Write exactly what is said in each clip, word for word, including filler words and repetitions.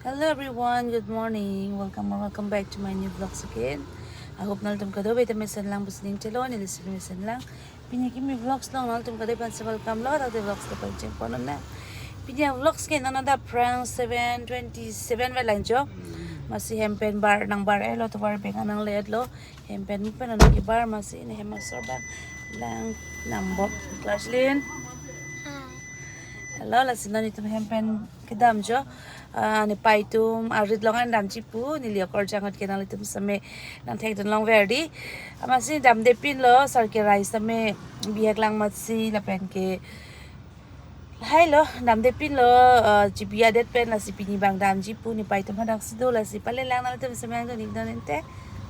Hello everyone, good morning. Welcome or welcome back to my new vlogs again. I hope nanglitum kadokave ta mesen lang pusi ning chelo, neli si mesen lang. Pini kimi vlogs along nanglitum kadokave aphansi welcome lo, tangte vlogs ta pacheng pon nang. Pini vlogs ke nana da phrang seven twenty-seven vel lang jo. Amatsi hem pen bar nang bar-etlo, tovar beng nang le-etlo. Hem pen pen nang kebar amatsi ne hem asor bang lang nambom. Claslin. Hello, lasi nanglitum hem pen kedam jo. Ah, nepei atum arit along an damji pu, neli akorjang ahut ke nanglitum same nangthekdun longver dei. Amatsi damde pinlo, sar kerai same bihek lang amatsi lapen ke hailo, damde pinlo, ah, chibi adet pen lasi pini bang damji pu nepei atum hadak si do lasi pale lang nanglitum same nangdun iknon ente.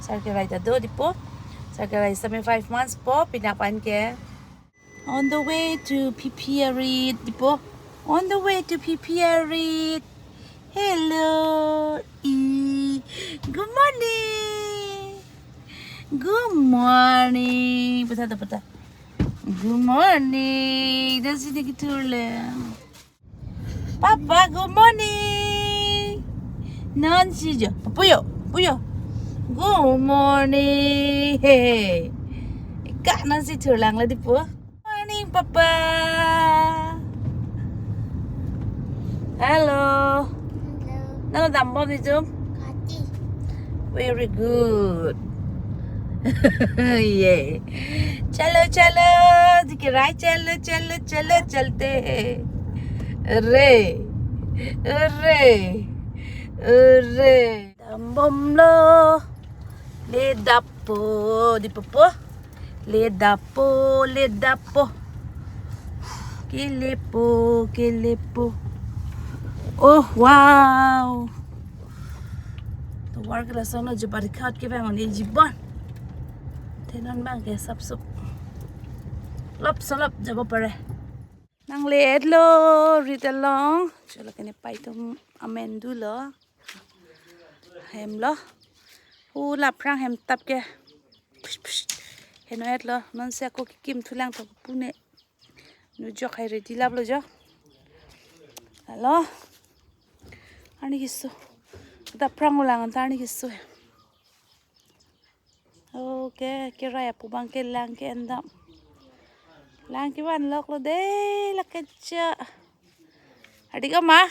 Sar kerai ta do dei pu. Sar kerai same five months po, pini aphan ke. On the way to P P arit dei pu. On the way to P P arit. Hello. E. Good morning. Good morning. Pata ta pata. Good morning. Dak si dei kethur le. Papa, good morning. Non si jo. Puyo, puyo. Good morning. Hey. Ka non si thur lang le dei pu. Morning, Papa. Hello. Hello. Nang dambom dei atum? Kati. Very good. Yeah. Chalo, chalo. Dikit rai, chalo, chalo, chalo, chalte. Re. Re. Re. Dambomlo. Le dapo dei pu pu. Le dapo, le dapo. Kelepo, kelepo. Oh, wow. Tovar ke lason lo jo, barikhat ke bang on-e jibon. Te non bang ke sapsup. Lop solop jabo pare. Nang le-etlo rit along. Chalo ke nepei atum amen dolo. Hem lo. Hu la phrang hem tap ke. Push, push. Heno-etlo. Non si ako kekim thu lang tha pu ne. Nu jok hai ready laplo jo. Alo. Arni keso. Da phrang ulang anta arni keso. Okay, kerai apu bang ke lang ke-en dam. Lang kevan loklo dei, lake cha. Adik oma.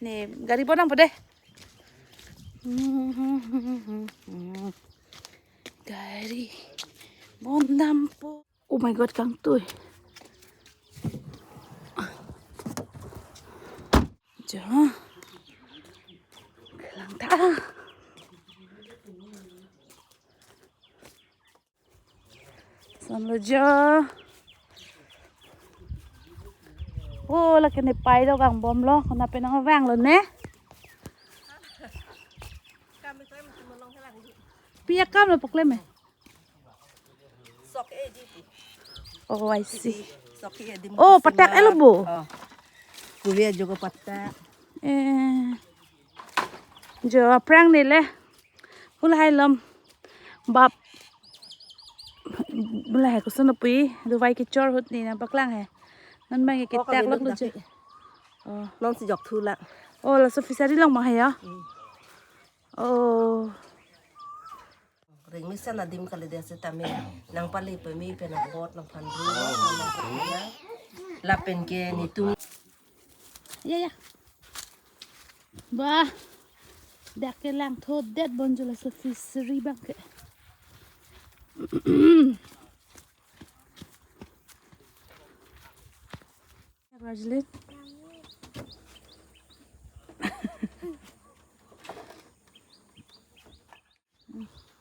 Ne, gari bon dampo dei. Gari bon dampo. Oh my God, kangtui. Jo. Lang ta. Sonlo jo. Oh, lake nepei do kangbomlo, konat pen nangvanglo ne? Pi akam lo pu klem e? Sok e dei pu. Oh, I see. Sok e dei pu. Oh, patak elo bo. Oh. Kuliah juga patak. Eh. Jo aphrang ne le. Hu lahai lom. Bap. Hu lahai koson apui. Dovai kechor ahut ne nangpaklang he. Non bang ke, oh, ketak kami lok lo je. Oh. Non si jok thu la. Oh, laso fishery along ma he ya? Hmm. Oh. Ring mesen adim kali dei setame nangpale pemi pen abot nangphan ru nangphan ru. Lapen ke netum. Ya, ya. Bah. Dak ke langthodet bon jo laso fishery bang ke. Rajlin.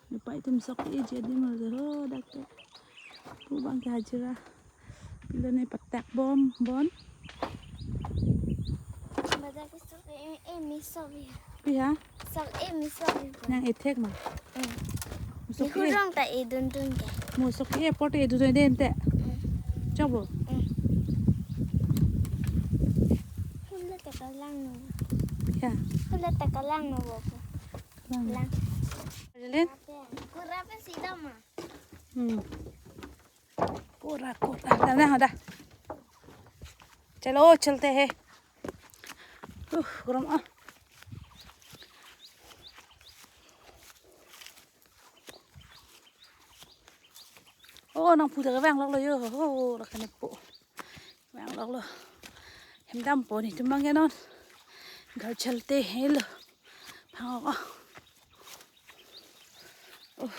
Nepei atum sok e je adim arlo ho dak ke. Pu bang ke hajira. Pilo ne patak bom bon. Badak ke sok e, e mi sok ya. Pi ha? Sok e mi sok ya. Nang ethek ma. Hmm. Sok e. Hurong ta edun dun ke. Mo sok e airport edun dun dei ente. Hmm. Choklo. Hmm. Hula ta kalang no. Ya. Hula ta kalang no bo. Lang. Lang. Rajlin? Kura pen si dam ma. Hmm. Kura, kura. Da, da, da. Chalo, chalte hain. Uh, korom ah. Oh, nangpu ta kevang loklo yo. Oh, la kane po. Vang loklo. Hem dampo netum abang ke non. Ghar chalte helo. Phang ok. Oh.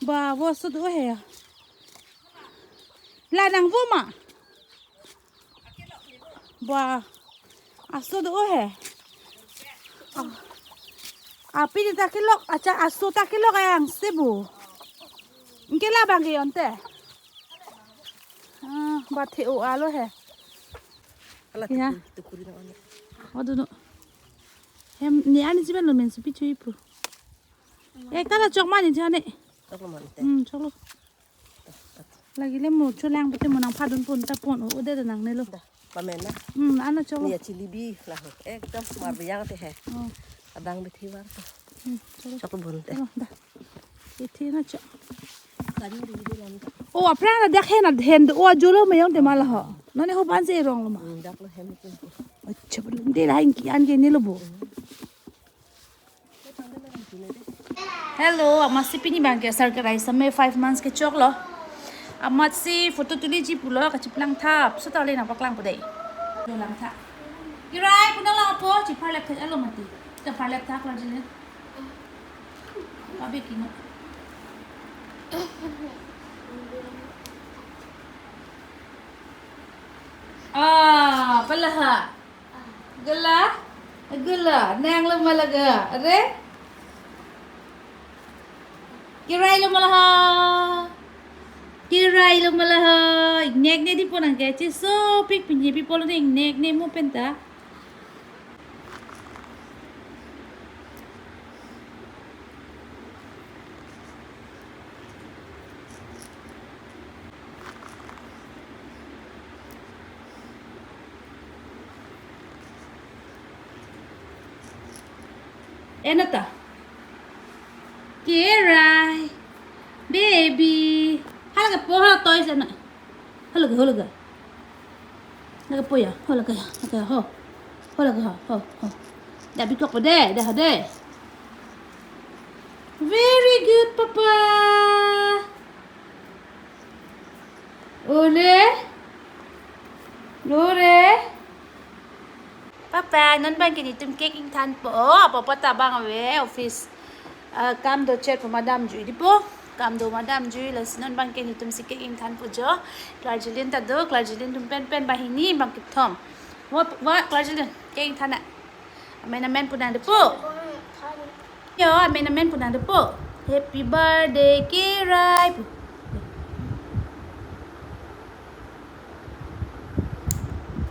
Ba, vo aso do he. La nangvo ma? Ba, aso do he. Ah. Aphi ta kelok, acha aso ta kelok angse bo. Anke labang ke onte. Ah, ba the-o alo he. Ala ya. Tukur, tukur na on. Oh, do no. Hem, ne ani chiben lo men supi chui pu. Ekta la chok mani jane. Choklo mante. Hmm, choklo. Lagi le mo cholang pute mo nangphadun pon ta pon o de nangnelo. Da, pamen na. Hmm, ana choklo. Ni chili bi la ho. Ekdom mar biyang te he. Oh. Adang bithi war to. Hmm, choklo. Choklo bon te. Choklo, da. Ithi na chok. Kani bi di lam ta. Oh, aphrang na dak hen na hen do, oh, ajolo me yong te ma la ho. None ho ban se rong lo ma. Hmm, dak lo hem tu. Acha, de la hin ki an ke ni lo bo. Hmm. Hello, amatsi pini abang ke circle rice ame five months ke choklo. Amatsi photo tuliji pulo, kachiplang thap, sota le nangpaklang pu dei. Lo lang thap. Kirai, puna lang apo, chipharlep thap, alo mati. Chipharlep thap, lang jile. Abi kino. Ah, palaha. Gula, gula, nang lo ma la ga, re? Kirai lo ma la ha? Kirai lo ma la ha? Ingnek ne di pon nang ke, chesopik pinji pi polo ne ingnek ne mo penta. Eno ta. Kirai. Baby. Hala ke po hala toys ena. Hala ke, hala ke. Hala ke po ya, hala ke ya, hala ke ya, ho. Hala ke ho, ho, ho. Da bikok po de, da ho de. Very good, Papa. Ole. Lore. Papa, non abang ke netum cake ingthan po. Oh, Papa ta abang ave office. Ah, kam do chet po, madam jui di po. Kam do madam jui, lasi non abang ke netum si cake ingthan po jo. Clargilin ta do, Clargilin atum pen pen banghini bang kethom. Wa, wa, Clargilin, cake ingthan na. Amen, amen pu nang de po. Yo, amen, amen pu nang de po. Happy birthday, Kirai pu.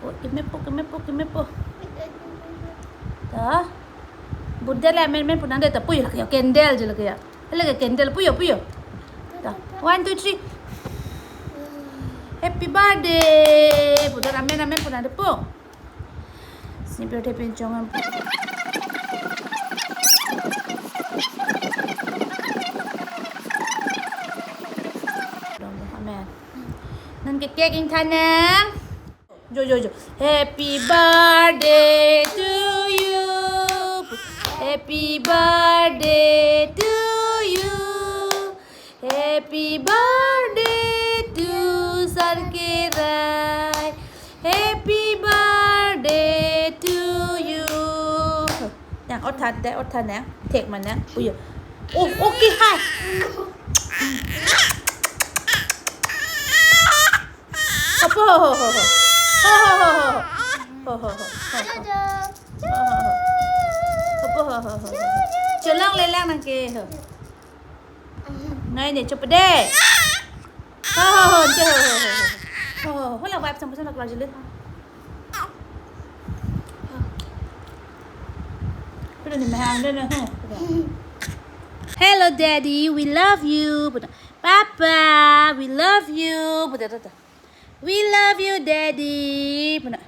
Oh, keme po, keme po, keme po. Ta. Birthday le amen, amen pu nang de ta, puyo lake yo, candle jo lake yo. Lake candle, puyo, puyo. Ta. One, two, three. Happy birthday. Birthday amen, amen pu nang de po. Sini birthday pen chong am. Amen. Non ke cake ingthan nang. Jo, jo, jo. Happy birthday to you. Happy birthday to you. Happy birthday to Sar Kirai. Happy birthday to you. Nang ot than de, ot than nang. Thek ma nang. Puyo. Oh, okay, hi. Apo, ho, ho, ho, ho. Ho, ho, ho, ho, ho. Ho, ho, ho, ho, ho. Ho, ho, ho. Apo, ho, ho, ho, ho. Cholong le lang nang ke, ho. Nai ne, chop de. Ho, ho, ho, ho, ho, ho, ho. Ho, ho, ho, la wipe sampai sana keluar jeli. Pwede ni mahang de na, ho. Hello, Daddy, we love you. Papa, we love you. Papa, we love you, Daddy. Papa,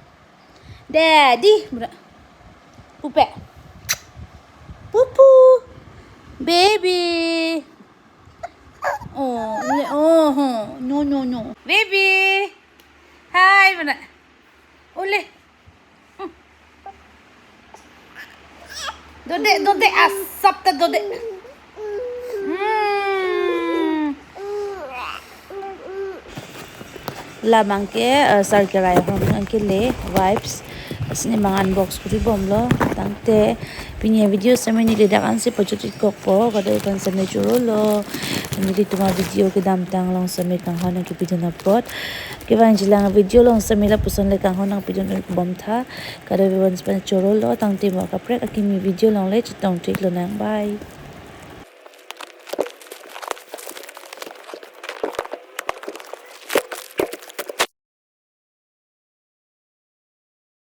Daddy. Papa, pupe. Pupu. Baby. Oh, le-, oh, ho. No, no, no. Baby. Tado de. Hmm. Labang ke, eh, sar kerai ahormu nangkele wipes. Asini mang unbox kori bomlo. Tangte pini avideo sitame neli dak ansi pajut-ik kokpo. Kadokave aphan sitame chorolo. Nelitum avideo kedamtang along sitame kanghon nangkepidun apot. Kevangjilang avideo along sitame lapuson le kanghon nangpidun bomtha. Kadokave aphan sitame chorolo. Tangte mo kaprek akimi video along le chetong theklonang. Bye.